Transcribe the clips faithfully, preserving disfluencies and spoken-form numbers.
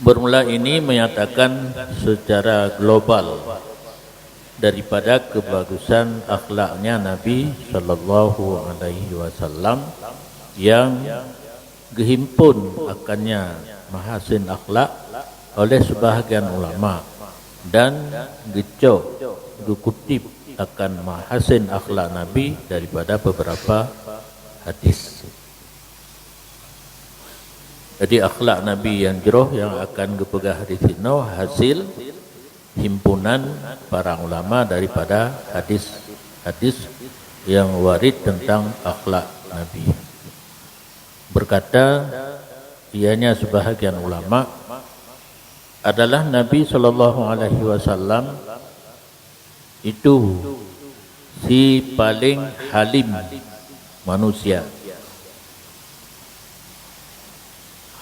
Bermula ini menyatakan secara global daripada kebagusan akhlaknya Nabi sallallahu alaihi wasallam yang geuhimpun akannya mahasin akhlak oleh sebahagian ulama dan geucok, geukutip akan mahasin akhlak Nabi daripada beberapa hadis. Jadi, akhlak Nabi yang jroh yang akan geupeugah di sinoe hasil himpunan para ulama daripada hadis-hadis yang warid tentang akhlak Nabi. Berkata, ianya sebahagian ulama, adalah Nabi sallallahu alaihi wasallam itu si paling halim manusia.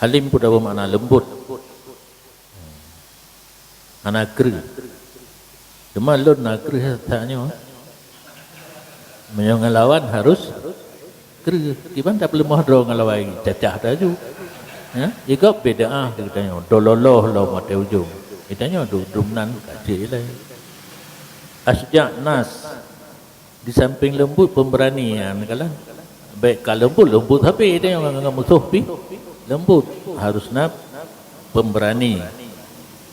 Halim pun ada makna lembut. Hana kreueh. Cuma lôn na kreueh that nyoe. Meunyoe ngelawan harus kreueh. Kiban tapeuleumah droe ngon lawai cacah taju. Ya, igop bid'ah geutanyoe, dololoh lom watèe ujong. Geutanyoe du-, dumnan kacil ilèe. Asyja' nas, di samping leumbut, pemberani, ya, kalon. Bèk ka leumbut, leumbut sabe tanyoe ngon, ngon musoh pih leumbut. Harus na pemberani.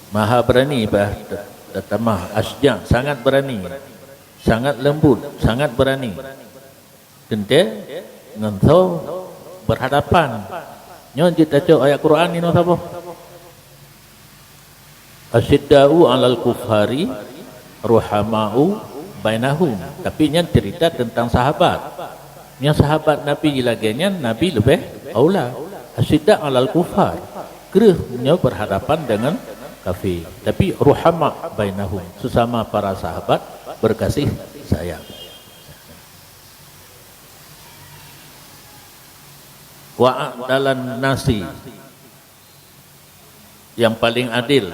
Maha berani bah ta-, tatamah asyja', sangat berani. Sangat leumbut, sangat berani. Teuntèe ngon soe berhadapan. Nyoe jeuet tacok ayat Quran inoe saboh. Asyidda'u 'alal kuffari ruhama'u bainahum. Tapi nyan cerita tentang sahabat. Nyan sahabat Nabi lagèe nyan, Nabi leubeh aula. Asyidda' 'alal kuffar. Kreueh nyoe berhadapan dengan kafir. Tapi ruhama' bainahum. Sesama para sahabat berkasih sayang. Wa a'dalan nasi, yang paling adil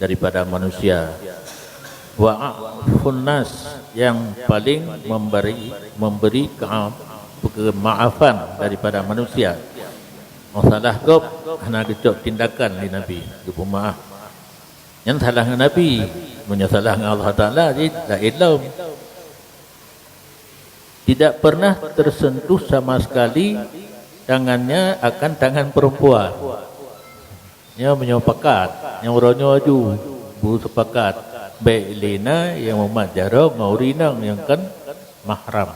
daripada manusia. Wa a'fun nas, yang paling memberi, memberi kea-, kemaafan daripada manusia. Masalah gob hana geucok tindakan lé Nabi, geupeumaaf. Nyan salah ngon Nabi, meunyoe salah ngon Allah Taala, jih laén lom. Tidak pernah tersentuh sama sekali tangannya akan tangan perempuan. Nyoe meunyoe pakat, nyang uroe nyoe aju beuseupakat, bèk lé na nyang mumat jaroe ngon ureueng inong nyang kon mahram.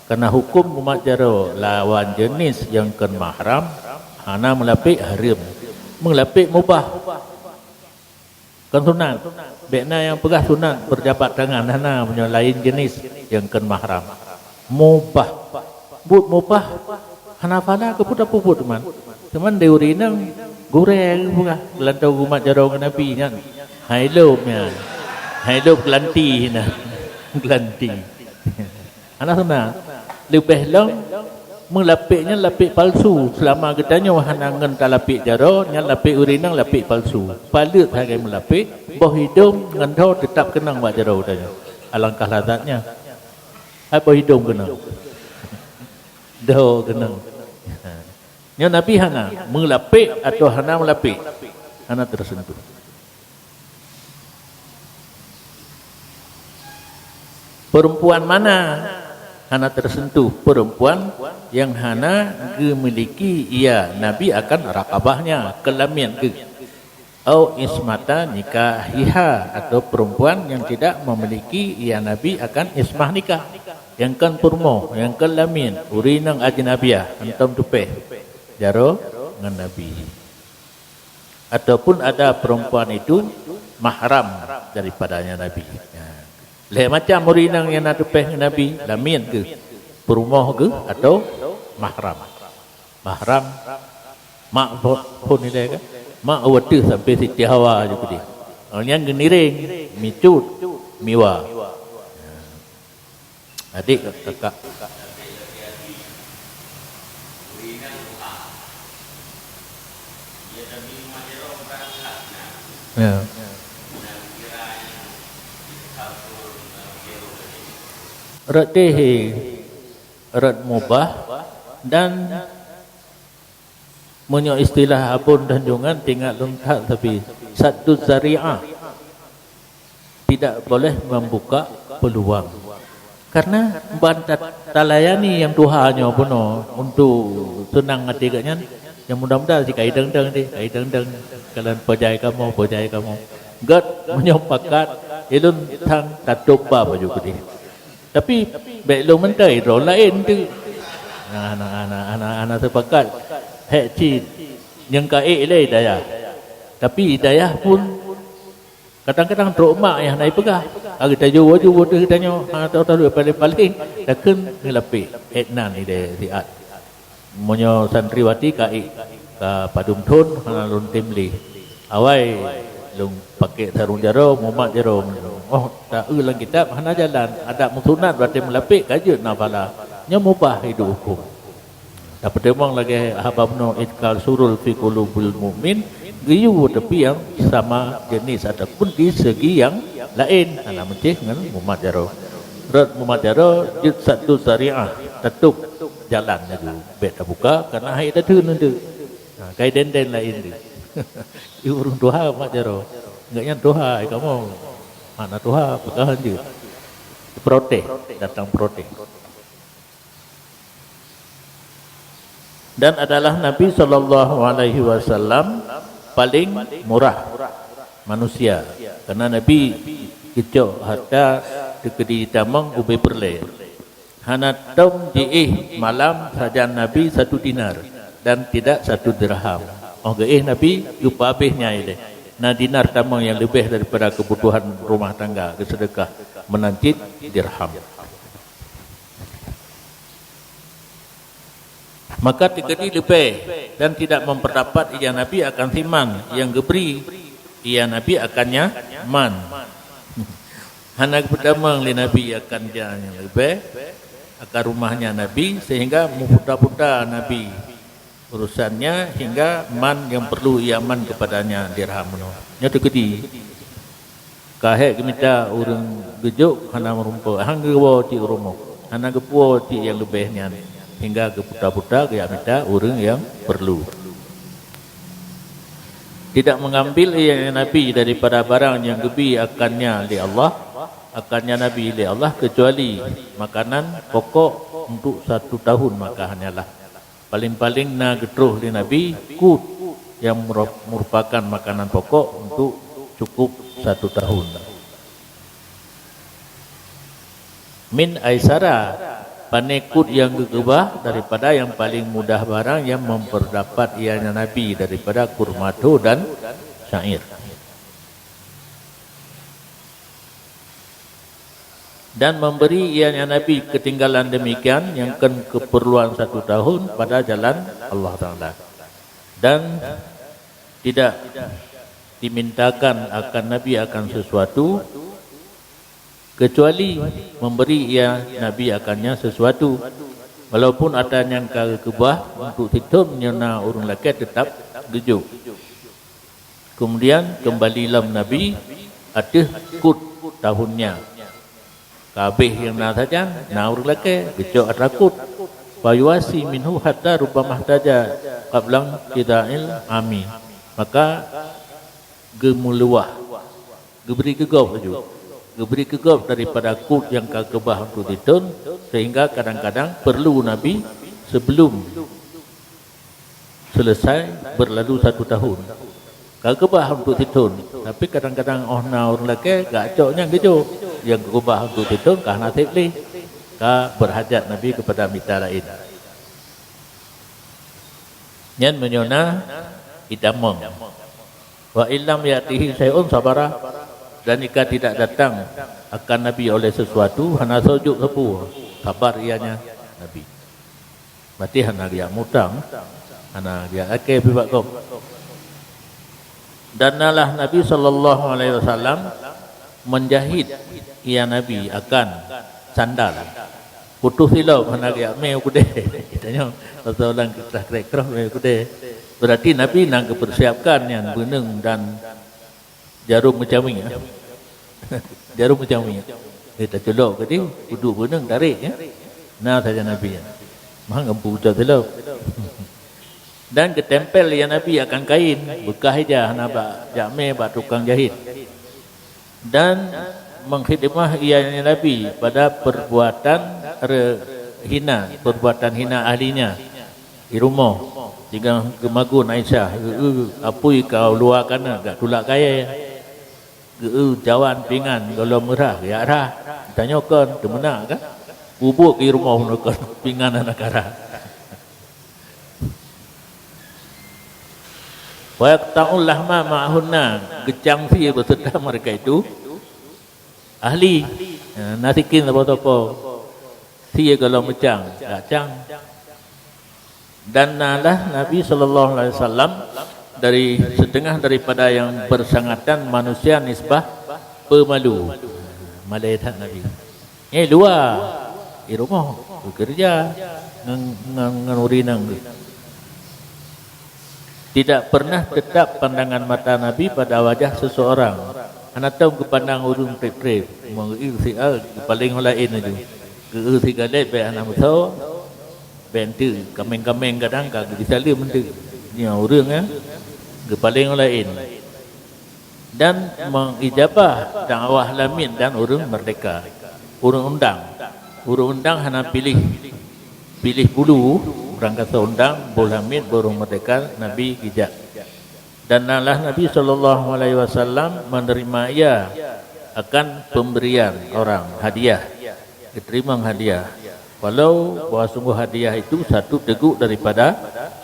Karena huköm mumat jaroe lawan jeunèh nyang kon mahram, hana meulapèk hareuem. Meulapèk mubah. Kon sunat. Bèk na nyang peugah sunat berjabat tangan, hana, meunyoe laén jeunèh nyang kon mahram. Mubah. Buet mubah, hana phala keu peue tapeubuet teuma. Teuma di ureueng inong gurèe geupeugah, geulantoe geumat jaroe ngon Nabi nyan. Hai lom nyan. Hai lom geulanti nyan. Geulanti. Hana sunat. Leubeh lom, meulapèk nyan lapèk palsu. Seulama geutanyoe hana ngon talapèk jaroe, nyan lapèk ureueng inong lapèk palsu. Paleuet sagai meulapèk, boh idong ngon dhoe teutap keunong bak jaroe geutanyoe. Alangkah lazatnya. Hai boh idong keunong. Dhoe keunong. Nyoe Nabi hana, meulapèk atau hana meulapèk, hana tersentuh. Perempuan mana hana tersentuh? Perempuan yang hana geumiliki ia Nabi akan raqabahnya, keulamian geuh. Au ismata nikahiha, atau perempuan yang tidak memiliki ia Nabi akan ismah nikah. Nyang kon peurumoh, nyang kon lamian, ureueng inong ajnabiah, hántom teupèh jaroe ngon Nabi. Ataupun ada perempuan itu mahram daripadanya Nabi. Ya. Lhèe macam ureueng inong nyang na teupèh ngon Nabi, lamian geuh, peurumoh geuh atau mahram. Mahram, mak pho-, phôn ilèe kan? Mak watèe sampai Siti Hawa ju keudéh. Awak nyan geuniréng, micut, miwa. Adik kakak. Ya. Rot teuhé, rot mubah dan Meunyoe istilah Abon dan Jungan, teuingat lôn that sabe, sadduz zari'ah, tidak boleh membuka peluang. Karena ban ta-, talayani nyang tuha nyoe bunoe untuk seunang até geuh nyan, nyang mudah-mudahan si kai deng-deng deh, kai deng-deng, kalon pojai kamoe, pojai kamoe. Gét meunyoe pakat, ilôn thang tatôb ba baju keudeh. Tapi bék lôn mantong droe laén tu. Nah, nah, nah, nah, nah, nah, sepakat. Hek cit nyang ka ék lé hidayah. Tapi hidayah pun kadang-kadang trok mak nyang hana jipeugah. Ka geutanyoe waju boh teuh tanyoe, ha, tahu-tahu paléng-paléng takheun ngeulapék. Ék nan hidayah siat. Meunyoe santriwati ka ék, ka padum thon hana lôn tem lé. Awai lôn pakék sarong jaroe, mumat jaroe. Oh, taeu lam kitab hana jalan, adat meusunat watée meulapék ka jeuet na pahala. Nyoe mubah hidup huköm. Tapeutamong lagée haba bunoe idkhal surur fi qulubil mukmin, geuyue tapi nyang sama jenis ataupun di segi nyang laén, hana meucéh ngon mumat jaroe. Rot mumat jaroe jeuet sadduz zari'ah, tatôb jalan laju. Bék tabuka, kana hai tateun nteuk. Ha, kai den-den laén tu. Ureuëng tuha mat jaroe. Enggak nyan tuha, ai kamoe. Hana tuha, peugah jeuet. Protes, datang protes. Dan adalah Nabi sallallahu alaihi wasallam paling murah manusia. Karena Nabi geucok harta teukeudi tamong ubé peureulée. Hana tom jiéh malam sajan Nabi satu dinar dan tidak satu dirham. Oh geuéh Nabi geupeuabéh nyai lé. Na dinar tamong nyang leubeh daripada keubutuhan rumah tangga, geuseudeukah meunan cit dirham. Maka teukeudi leubeh dan tidak memperdapat ia Nabi akan si man nyang geubri ia Nabi akan nyan man. Hana geupeutamong lé Nabi akan jih nyang leubeh, akan rumahnya Nabi, sehingga meuputa-puta Nabi urusannya hingga man nyang perlu ia man kepadanya dirham nyoe. Nyoe teukeudi. Ka hék geumita ureuëng geujok hana meurumpok, han geuwoe cit u rumoh, hana geupuwoe cit nyang leubeh nyan, hingga geuputa-puta geujak mita ureuëng nyang perlu. Tidak mengambil ia Nabi daripada barang nyang geubi akannya lé Allah, akannya Nabi lé Allah, kecuali makanan pokok untuk satu tahun, maka hanyalah. Paling-paling na geutroh lé Nabi kut nyang merup-, merupakan makanan pokok untuk cukup satu tahun. Min aisara, pane kut nyang geukeubah daripada nyang paling mudah barang nyang memperdapat ianya Nabi daripada kurma tho dan syair. Dan memberi ianya Nabi ketinggalan demikian nyang kon keperluan satu tahun pada jalan Allah Taala. Dan tidak dimintakan akan Nabi akan sesuatu kecuali memberi ia Nabi akannya sesuatu. Walaupun atra nyang ka geukeubah untuk sithon nyoe na ureuëng lakée, tetap geujok. Keumudian keumbali lom Nabi ateueh kut tahunnya. Ka habéh nyang na sajan, na ureuëng lakée geucok atra kut. Fayuwasi minhu hatta rubbama ihtaja qabla inqidha'il ami. Maka geumeuliwah, geubri keu gob laju. Geubri keu gob daripada kut nyang ka keubah untuk sithon, sehingga kadang-kadang perlu Nabi sebelum selesai berlalu satu tahun. Ka keubah untuk sithon, tapi kadang-kadang óh na ureuëng lakée geucok nyang geujok, nyang keubah untuk sithon ka hana sép lé, ka berhajat Nabi kepada mita laén. Nyan meunyoe na itamong. Wa illam ya'tihi syai'un sabara, dan jika tidak datang akan Nabi oleh sesuatu, hana soe jok sapeue, sabar ianya Nabi. Berarti hana geujak mutang, hana geujak lakée pih bak gob. Dan nalah Nabi sallallahu alaihi wasallam menjahit ia Nabi akan sandal. Putôh silop hana geujak mé u keudée. Tanyoe, pasal ureuëng kreh-kreh mé u keudée. Berarti Nabi na geupersiapkan nyan beuneueng dan jarum meucamik, ya. Jarum meucamik. Dia taculok ke dia, uduk beuneueng tarék, ya. Na saja Nabi, ya. Mah ngon putôh silop. Dan geutempel ia Nabi akan kain beukah ija hana bak jak mé bak tukang jahit, dan mengkhidmah ia Nabi pada perbuatan re-, hina, perbuatan hina ahlinya di rumoh. Singoh geumagun Aisyah, "Eu, eu, apui ka u luwa kana, gak tulak kayée." Geu-eu cawan pingan gohlom meurah, geujak rhah. Tanyoe kon teumeunak kan? Peubuet di rumoh nyoe kon pingan hana karhah. Wa yaqta'ul lahma ma'ahunna, geucang sie beserta mereka itu ahli. Ha, na sikin sapo-sapo sie gohlom meucang, jak cang. Dan nalah Nabi sallallahu alaihi wasallam dari setengah daripada yang bersangatan manusia nisbah pemalu. Malée that Nabi. Nyoe luwa, di rumoh, bekerja ngon, ngon, ngon ureueng inong geuh. Tidak pernah tetap pandangan mata Nabi pada wajah seseorang. Hana tom geupandang ureueng treb-treb. Meungieng siat geupaleng laén laju. Geu-eu sigalét bék hana meusoe, bék enteuk, kaméng-kaméng kadang ka geubri saleuem enteuk. Nyoe ureueng, eh, geupaleng laén. Dan mengijabah dakwah lamiet dan ureueng merdeka. Ureueng undang. Ureueng undang hana piléh, piléh bulu, ureueng ka undang, boh lamiet, boh ureueng merdeka, Nabi geujak. Dan nalah Nabi sallallahu alaihi wasallam menerima ia akan pemberian orang, hadiah. Geuteurimong hadiah. Walau bahwa sungguh hadiah itu satu teguk daripada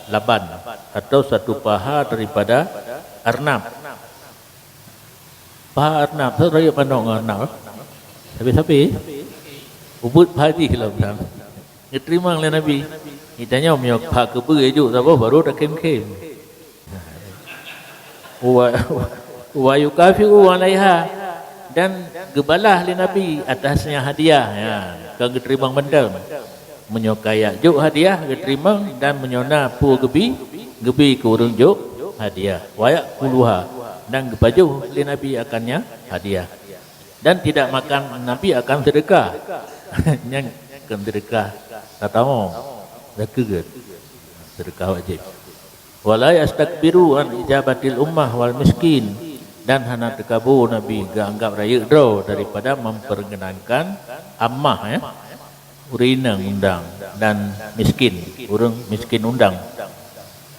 laban atau satu paha daripada arnab. Paha arnab, soe rayeuk manok ngon arnab? Sabe-sabe. Ubit paha jih lom sang. Geuteurimong lé Nabi. Geutanyoe meunyoe paha keubeue jok saboh baru takhém-khém. Wa, wa yukafi'u 'alaiha, dan geubalah lé Nabi atasnya hadiah. Ya, kon geuteurimong mantong. Meunyoe kajak jok hadiah, geuteurimong, dan meunyoe na peue geubi, geubi keu ureueng jok hadiah. Wa ya'kuluha, dan geupajoh lé Nabi akannya hadiah. Dan tidak makan Nabi akan sedekah. Nyan kon sedekah tatamu, zakeuet. Sedekah wajéb. Wala yastakbiru an ijabatil ummah wal miskin, dan hana teukabo Nabi geuanggab rayeuk droe daripada memperkenankan ammah, ya, ureueng inong undang, dan miskin, ureueng miskin undang.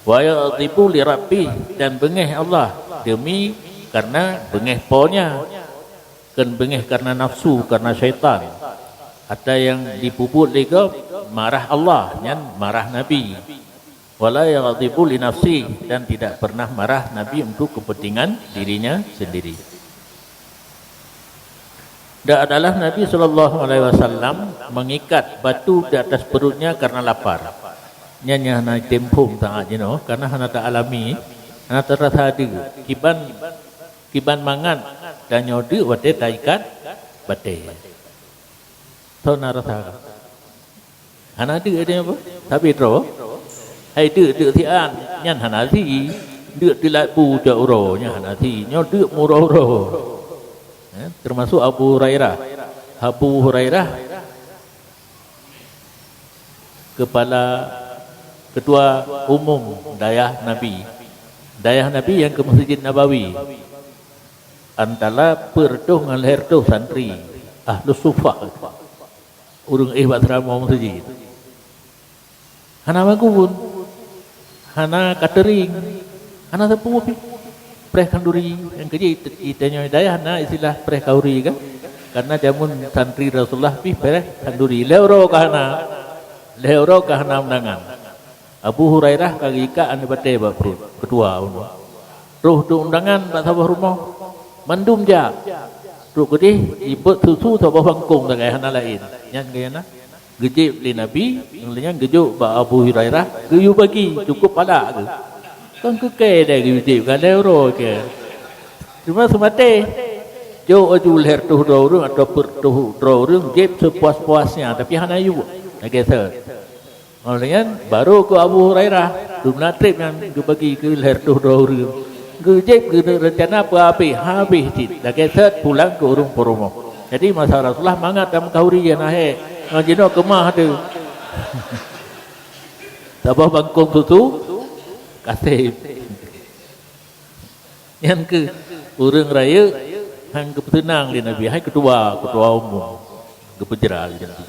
Wa yaghdibu li rabbih, dan beungéh Allah demi karena beungéh Po nya, kon beungéh karena nafsu, karena syaitan. Ata nyang jipeubuet lé gob marah Allah, nyan marah Nabi. Wala yaghdibu li nafsi, dan tidak pernah marah Nabi untuk kepentingan dirinya sendiri. Dan adalah Nabi sallallahu alaihi wasallam mengikat batu di atas perutnya karena lapar. Nyan nyang hana jitem phom saat jinoe, karena hana ta alami, hana tarasa deuk. Kiban, kiban mangat tanyoe deuk watée taikat batée. Soe na rasa ka? Hana deuk, ada apa? Tapi droe. Hai deuk, deuk siat, nyan hana si. Deuk teulat bu jak uroe, nyan hana si. Nyoe deuk meuuroe-uroe. Eh, termasuk Abu Hurairah. Abu Hurairah, kepala, ketua umum dayah Nabi. Dayah Nabi nyang keu Masjid Nabawi. Antara peuet reutôh ngon lhée reutôh santri. Ahlus suffah. Ureueng éh bak seuramoe meuseujid. Hana magun, hana katering, hana sapeue pih. Preh khanduri, nyang keujih it-, itanyoe dayah na istilah preh khanduri kan? Karena jameun santri Rasulullah pih preh khanduri. Lhée uroe ka hana, lhée uroe ka hana undangan. Abu Hurairah ka geuikat aneuk batée bak pruet, keudua uroe. Troh teu undangan bak saboh rumoh, mandum jak. Trok keudeh, jipeuet susu saboh bangkong sagai hana laén. Nyan geuh na. Geujép lé Nabi, ngon lheueh nyan geujok bak Abu Hurairah, geuyue bagi, cukôp palak geuh. Kon keu kèe deh geuyue jép, ka lhée uroe kèe. Cuma seumaté, jok laju lhée reutôh droe ureueng atawa peuet reutôh droe ureueng, jép sepuas-puasnya, tapi hana yue. Lagée seuet. Ngon lheueh nyan, barô keu Abu Hurairah, dum na treb nyan geubagi keu lhée reutôh droe ureueng. Geujép keuneuk reuncana peuhabéh, habéh cit, lagée seuet pulang keu ureueng peurumoh. Jadi, masa Rasulullah mangat dan meukauri hana hék, ngon jinoe keumah teuh. Saboh bangkong susu, Aseb. Nyan keuh ureuëng rayeuk han geupeuseunang lé Nabi, hai keutua, keutua umum geupeujra lé Nabi.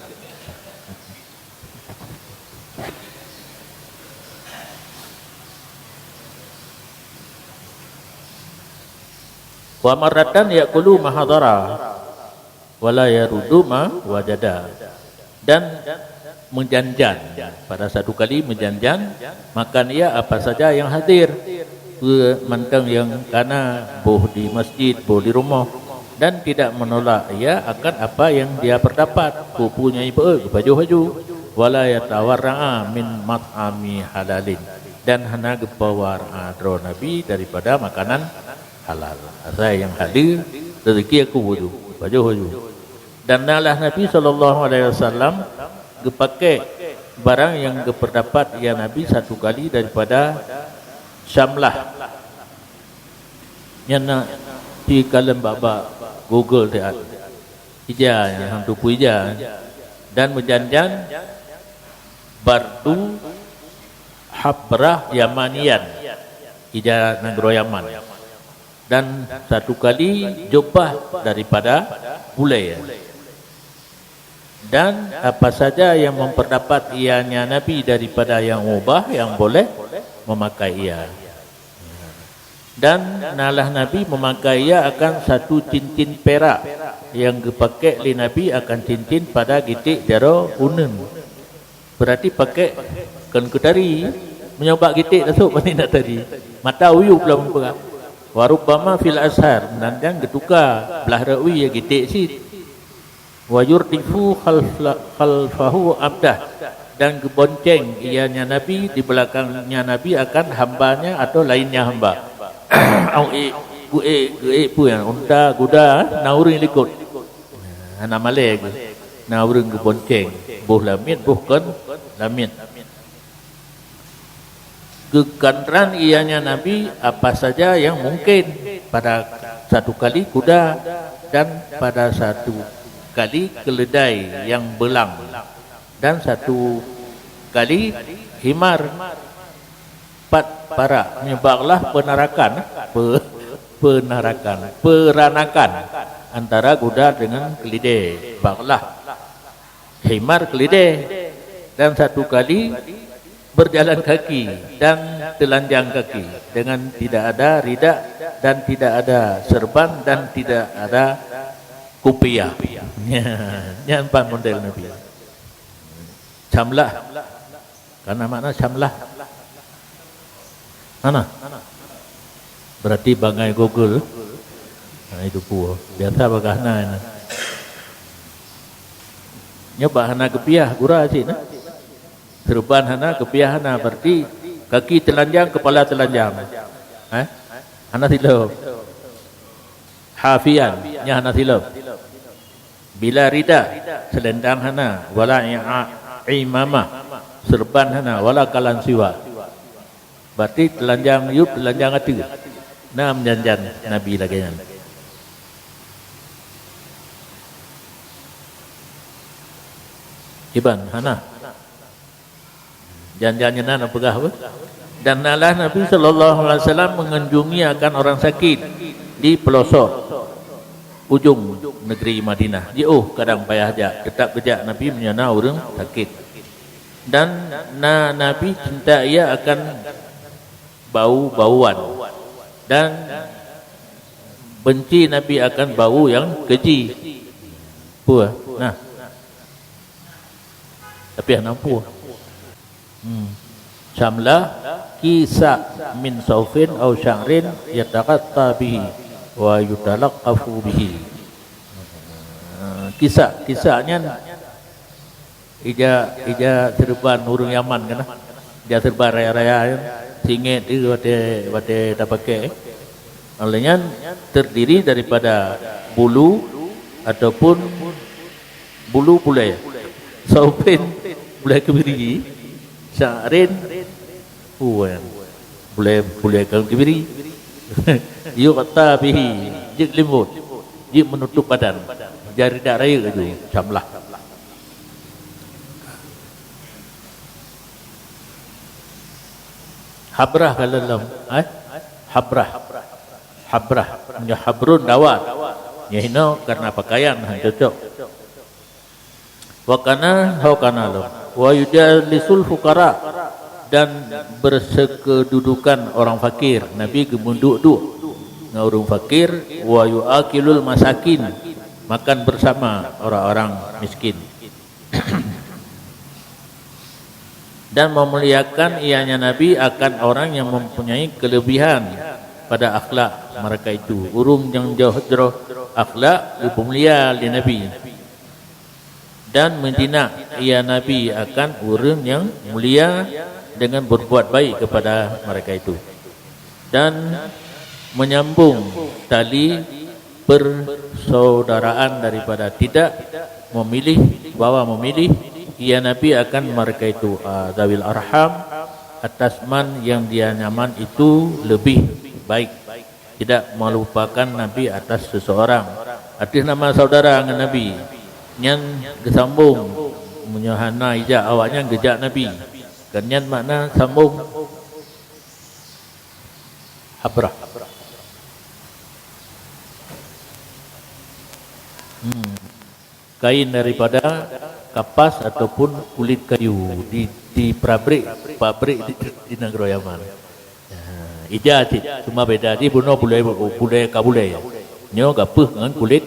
Wa marratan ya'kulu ma hadara, wala yaruddu ma wajada. Dan meujanjan, pada satu kali meujanjan, makan ia apa saja yang hadir, peue mantong nyang kana, boh di masjid, boh di rumoh, dan tidak menolak ia akan apa yang dia perdapat, peue-peue nyang jipeuet, geupajoh laju, wala yatawarra'a min mat'ami halalin, dan hana geupeuwarra'a droe Nabi daripada makanan halal. Asai nyang hadir, rezeki aku laju, pajoh laju. Dan nalah Nabi sallallahu alaihi wasallam geupakai barang nyang geupeurdapat ia Nabi satu kali daripada Syamlah. Nyan na di kalon bak-bak Google teuh. Ija nyan, han teupeue ija. Dan meujanjan bardu habrah Yamaniyan, ija nanggroe Yaman. Dan satu kali jubah daripada bulée. Dan apa saja yang memperdapat ianya Nabi daripada yang mubah, yang boleh memakai ia. Dan nalah Nabi memakai ia akan satu cincin perak yang geupakai lé Nabi akan cincin pada gitek jaroe uneun. Berarti pakai kon keu tari. Meunyoe bak gitek tasok, pane nak tari. Mata uyueb lom peugah. Wa rubbama fil ashar, dan nyang geutuka blaih rot wie gitek cit. Wa yurdifu khalfa-, khalfahu abdah, dan geubonceng ianya Nabi, di belakangnya Nabi akan hambanya atau lainnya hamba. Au ék, geuék, geuék peue nyan? Unta, guda, na ureuëng likot. Hana malée geuh. Na ureuëng geubonceng, boh lamiet, boh kon lamiet. Geukantran ianya Nabi apa saja yang mungkin, pada satu kali kuda dan pada satu kali keledai yang belang dan satu kali himar. Pat parak, meunyoe baghlah peunarakan, pe-, peunarakan, peranakan antara kuda dengan keledai, baghlah. Himar keledai, dan satu kali berjalan kaki dan telanjang kaki dengan tidak ada ridak dan tidak ada serban dan tidak ada kupiah. Nyan pat model Nabi. Syamlah. Kana makna syamlah? Hana. Berarti bangai Google. Nah, itu pue. Biasa bagaih na. Nyoe bak hana keupiah gura cit na. Serban hana, keupiah hana, berarti kaki telanjang, kepala telanjang. Eh? Hana silop. Hafian, nyan hana silop. Bila rida, selendang hana, wala i'a-, imamah, serban hana, wala kalan siwak. Berarti telanjang yub, telanjang ateueh. Na meujanjan Nabi lagée nyan. Iban, hana. Jan-jan nyan na peugah apa? Dan nalah Nabi sallallahu alaihi wasallam mengunjungi akan orang sakit di pelosok ujong negeri Madinah. Jiôh kadang payah jak, teutap geujak Nabi meunyoe na ureuëng sakét. Dan na Nabi cinta ia akan bau-bauan, dan benci Nabi akan bau nyang keji. Peue? Nah. Tapi hana peue. Hmm. Syamlah, kisa' min saufin au sya'rin yataghatta bihi wa yutalaqqafu bihi. Ah, kisa', kisa' nyan ija, ija seureuban ureuëng Yaman kana. Ija seureuban raya-raya nyan, singét tu watée, watée tapakai. Oleh nyan terdiri daripada bulu ataupun bulu bulée. Saufin, bulée keubiri. Sya'rin, peue nyan? Bulée, bulée kon keubiri. Yughta bihi, jeuet limbot. Jeuet meunutob badan. Jari dak rayeuk laju, syamlah. Habrah ka lom, eh? Habrah. Habrah. Meunyoe habrun dawat. Nyoe hinoe karena pakaian han cocok. Wa kana, ho kana lom. Wa yujalisul fuqara, dan bersekedudukan orang fakir. Nabi geumeuduek-duek ngon ureuëng fakir. Wa yuakilul masakin, makan bersama orang-orang miskin. Dan memuliakan ianya Nabi akan orang yang mempunyai kelebihan pada akhlak mereka itu. Ureuëng nyang jroh-jroh akhlak geumulia lé Nabi. Dan menjinak ia Nabi akan ureuëng nyang mulia dengan berbuat baik kepada mereka itu. Dan menyambung tali persaudaraan daripada tidak memilih, bahwa memilih ia Nabi akan mereka itu, ah, zawil arham, atas man yang dia nyaman itu lebih baik. Tidak melupakan Nabi atas seseorang. Artis nama saudara ngon Nabi. Nyan geusambung. Meunyoe hana ijak awaknyan geujak Nabi. Kan nyan makna sambung. Habrah. Hmm. Kain daripada kapas ataupun kulit kayu di, di pabrik, pabrik di, di nanggroe Yaman. Ha, ija cit, cuma beda di bunoe bulée, bulée ka bulée. Nyoe gapeuh ngon kulit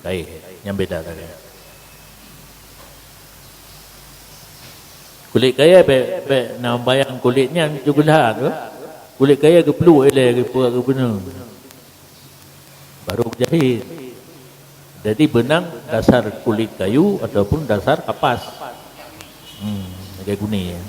kain, nyang beda sagai. Kulit kain bèk, bèk na bayang kulit nyan jugulha tu. Kulit kain geupluek ilée, geupeuet, geupeuneung. Baru geujahit. Jadi benang dasar kulit kayu ataupun dasar kapas. Hmm, lagée guni, ya.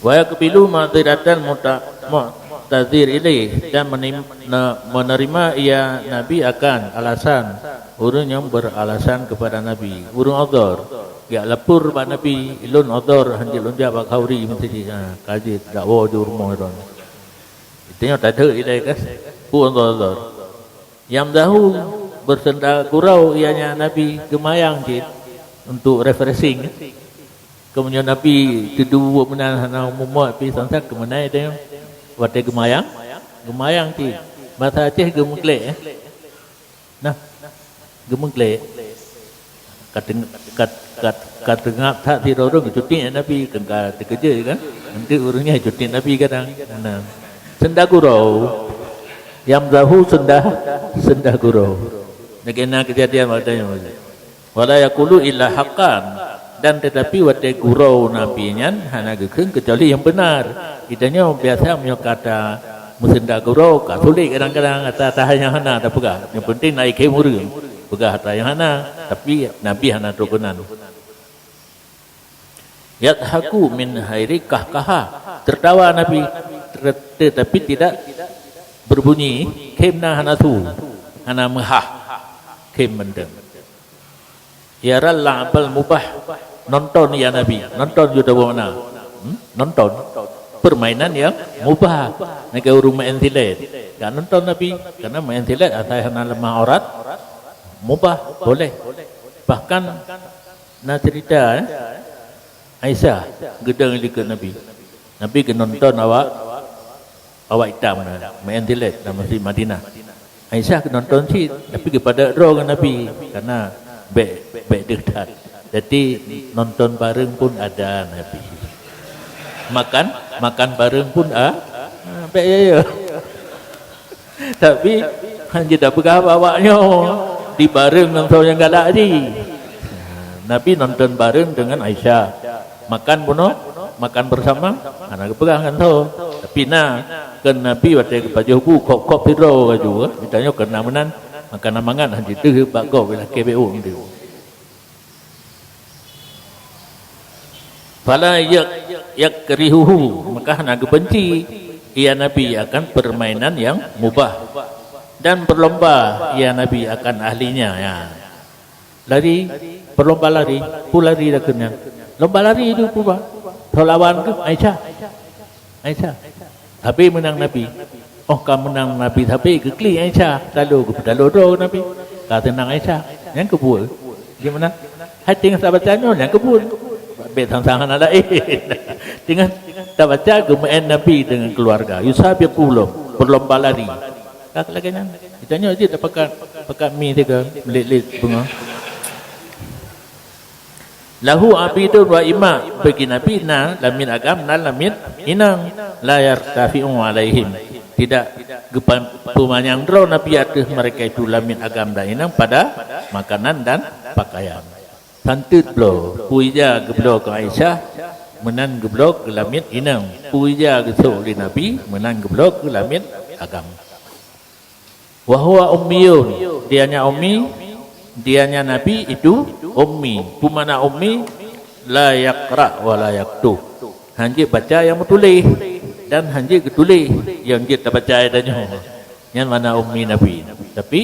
Wa yaqbilu ma'dziratan muta-, mu'tadzir ilaih, dan menim-, ne-, menerima ia Nabi akan alasan ureuëng nyang beralasan kepada Nabi. Ureuëng udhur, jak lapor bak Nabi, "Ulôn udhur, hanjeuet lôn jak bak khauri meuseujid." Ha, ka jeuet dakwoe di rumoh droen. Itu nyoe tadeuek ilée kan, peue udhur-udhur. Yamzahu, beusenda gurau ianya Nabi, geumayang cit untuk refreshing. Keumudian Nabi teuduek meunan hana mumat pi sansan keumeunai teuh. Watée geumayang, geumayang cit. Basa Aceh geumeuglek, eh. Nah, geumeuglek. Ka teung-, ka, ka, ka teungab that sidroe ureuëng cuti Nabi, kan ka teukeujot kan? Nanti ureuëng nyan cuti Nabi kadang. Nah. Senda gurau. Yamzahu senda, senda gurau. Lagée na keujadian watée nyoe. Wala yaqulu illa haqqan. Dan tetapi watée gurau Nabi nyan hana geukheun keucuali nyang beunar. Geutanyoe biasa meunyoe ka ta meusenda gurau, ka sulet kadang-kadang ata-ata nyang hana tapeugah. Nyang penting na ikhém ureuëng peugah ata nyang hana, tapi Nabi hana trok keunan. Yadhaku min ghairi qahqahah, tertawa Nabi, ter-, tetapi tidak berbunyi, khém na hana su, hana meuhah, khém mantong. Yaral la'bal mubah, nonton ya Nabi, nonton juga buah mana? Hmm? Nonton permainan yang mubah. Lagée ureuëng main silet, gak nonton Nabi, karena main silet asai hana lemah aurat, mubah, boleh. Bahkan na cerita, eh, Aisyah geudong likot Nabi. Nabi geunonton awak, awak itam na, main silet lam Masjid Madinah. Aisyah geunonton cit, tapi geupadub droe ngon Nabi, karena bèk, bèk deuh that. Jadi nonton bareng pun ada Nabi. Makan, makan bareng pun a-, ah, bèk ya, ya. Tapi hana jeuet tapeugah bak awak nyoe, dibareng ngon soe nyang galak jih. Nabi nonton bareng dengan Aisyah. Makan bunoe, makan bersama, hana geupeugah ngon soe. Tapi na, kheun Nabi watée geupajoh bu, kop-kop sidroe laju, eh. Geutanyoe kheun na meunan, maka na mangat hana jiteuh bak gob, lakée B O. Fala yak-, yakrihuhu, maka hana geubenci ia Nabi akan permainan yang mubah, dan berlomba ia Nabi akan ahlinya, ya. Lari, berlomba lari, peue lari dah keunyan. Lomba lari tu peue ba? Soe lawan tu? Aisyah. Aisyah. Sabe meunang Nabi. Oh, ka meunang Nabi sabe, geuklik Aisyah. Lalu geupeutaloe droe Nabi. Ka seunang Aisyah. Nyang keubuet. Di mana? Hai teuh sahabat nyoe nyang keubuet. Pek sang-sang hana laén. Teungoh tabaca geumeu'en Nabi deungon keuluwarga. Yusabiqu lahum, berlomba lari. Ka lagèe nyan. Geutanyoe jeuet tapakat, pakat mi sigoe, meulet-let beungoh. Lahu abidun wa ima, bagi Nabi na lamiet agam dan lamiet inong. La yartafi'u alaihim. Tidak geupa-, peumanyang droe Nabi ateueh mereka itu lamiet agam dan inong pada makanan dan pakaian. Santeut bloe, peue ija geubloe keu Aisyah, meunan geubloe keu lamiet inong. Peue ija geusok lé Nabi, meunan geubloe keu lamiet agam. Wa huwa ummiyun, dianya ummi, dianya Nabi itu ummi. Peue makna ummi? La yaqra wa la yaktub. Hanjeuet baca nyang meutuléh dan hanjeuet geutuléh nyang jeuet tabaca tanyoe. Nyan makna ummi Nabi. Tapi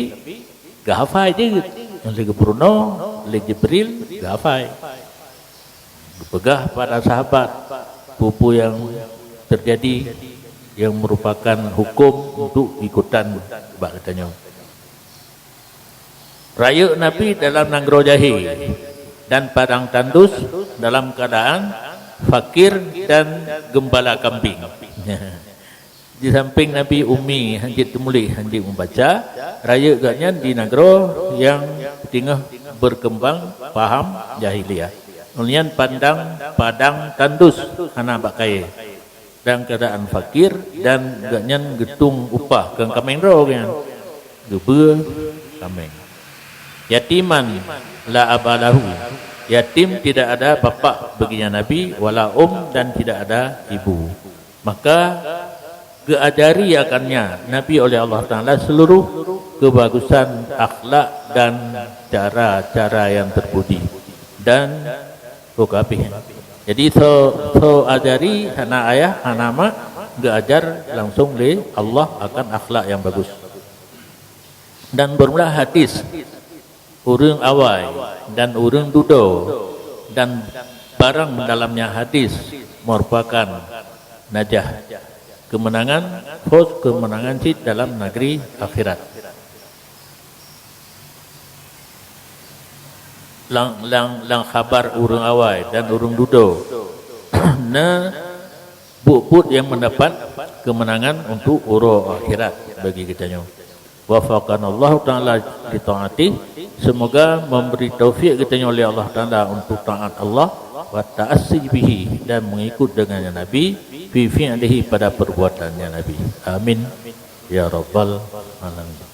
geuhafai jeuet. Nyang lé geupeurunoe lé Jibril geuhafai. Geupeugah pada sahabat peue-peue nyang teujadi nyang meurupakan huköm untuk ikutan bak geutanyoe. Rayeuk Nabi dalam nanggroe jahé dan padang tandus dalam keuadaan fakir dan geumbala kambing. Di sampéng Nabi ummi, hanjeuet teumuléh, hanjeuet meubaca, rayeuk gobnyan di nanggroe nyang teungoh beukeumbang paham jahiliyah. Ulôn nyan padang, padang tandus, hana bak kayée, dan keuadaan fakir, dan gobnyan geutueng upah keu kaméng droe gobnyan. Geubeue kaméng. Yatiman la aba lahu. Yatim tidak ada bapak baginya Nabi, wala um, dan tidak ada ibu. Maka geuajari akannya Nabi oleh Allah Taala seluruh kebagusan akhlak dan cara-cara yang terpuji dan kabeh. Jadi so, so ajari hana ayah, hana mak, geuajar langsung lé Allah akan akhlak yang bagus. Dan bermula hadis ureuëng awai dan ureuëng dudoe dan barang dalamnya hadis merupakan najah, kemenangan, fos, kemenangan cit dalam negeri akhirat. Lam, lam, lam khabar ureuëng awai dan ureuëng dudoe na buet-buet nyang mendapat kemenangan untuk uroe akhirat bagi geutanyoe. Wafaqanallahu taala li taatih. Semoga memberi taufik geutanyoe oleh Allah Taala untuk taat Allah, wa ta'assi bihi, dan mengikut dengannya Nabi, fi fi'lihi, pada perbuatannya Nabi. Amin ya rabbal alamin.